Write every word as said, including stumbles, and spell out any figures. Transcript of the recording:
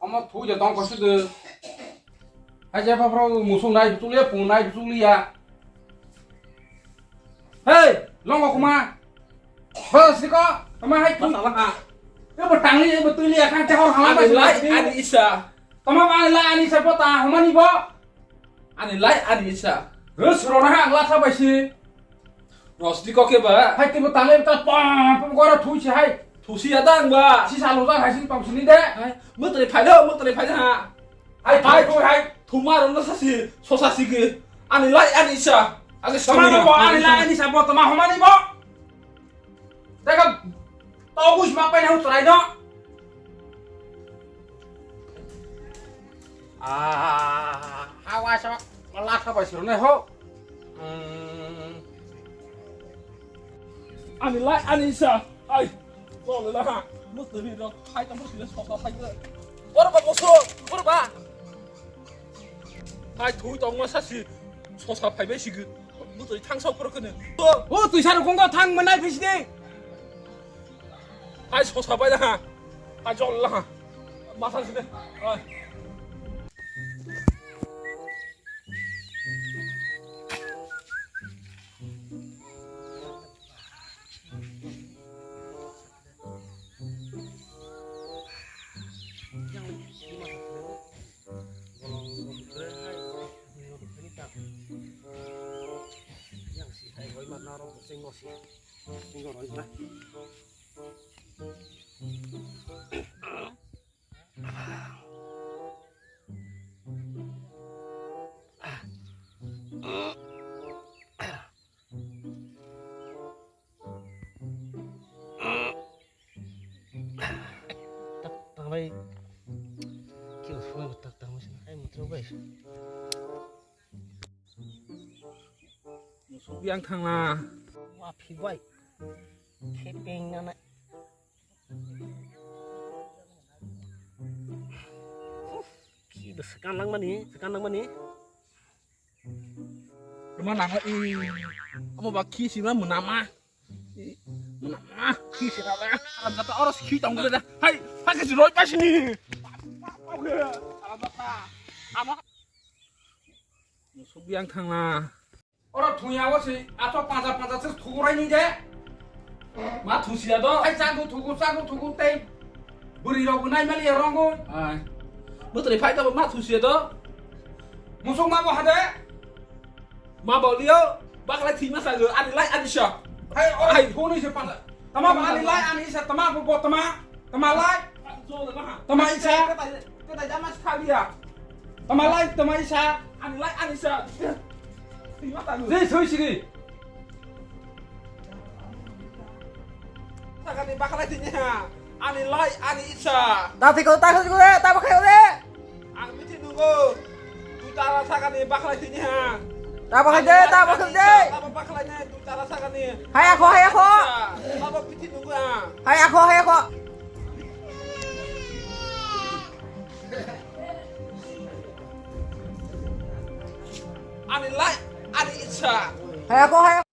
Mo thui je tong kosu de. Hai je pha phro musung nai bichuli ya, pung nai bichuli ya. Hey, longo kuma. Bas ko, tama hai tu. Masalah ha. Ebo tangli, ebo tuili ya kan tehor halam. Ani lai, ani isa. Tama ani lai, ani isa pota, hamani bo. Ani lai, ani isa. Rus rona ha, ang lasa baisi. Rosdi kok ke ba? Hai, timo tale ta pam pam gora thusi hai. Thusi ya dang ba? Si salo dang hai si pam sini de. Hai, mutri phai lo, mutri phai ha. Hai, hai, hai, hai. Thuma rong sa si, so sa si ke. Ani lai, ani sa. Ani sa. Tama bo, ani lai, ani sa bo, tama homani bo. Teka, tau bus ma pai na utrai no. Ah, hawa sa, mala sa bai siro ne ho. Hmm. Ani lai, ani sa. Ai, lo le la ha. Mutri rok, hai ta mutri rok, sa sa sai. Bor ba musu, bor ba. Hai thui tongma sasi sosa phaibai sigi. Butui thang sok phoro kheno. O tui sar kong thang manai phisni. Hai sosa bai da ha. Hai jol la ha. Masa sini. Hai. Yang si hai roi ma na rong sing no si. Sing no roi na. Tak tanglai kio sungai tak tanglai sini hai mutro bai. Musuk yang thangna. Wa phi bai. Khepeng nana. Ki da sekan lang mani, sekan lang mani. Ruma nang i. Amo ba ki sima munama. Munama ki sima ba. Alam kata oros ki tong da. Hai, hai ke roi pasini. Alam kata. Ama. Musuk yang thangna. Oro thuya o se ato paja paja se thurai ni de. Ma thusiya do. Ai chagu thugu chagu thugu tei. Buri rok nai mali rongo. Ai. Mutri phai do ma thusiya do. Musuk ma bo hade. Ma bo liyo. Bakla thi ma sa ani lai ani sha. Hai oro ai thuni se paja. Tama ba ani lai ani sha tama bo bo tama. Tama lai. Tama isa. Kata jama sekali ya. Tama lai, tama isa. Ani lai, ani isa. Terima kasih. Jai soi sini. Sakani bakla tini ha. Ani lai, ani isa. Tati ko tak ko de, tak ko de. Ang miti nunggu. Tutara sakani bakla tini ha. Tak ko de, tak ko de. Taba bakla ni tutara sakani. Hai ako, hai ako. Taba miti nunggu ha. Hai ako, hai ako. Ani lai, ani isa. Hai ako, hai.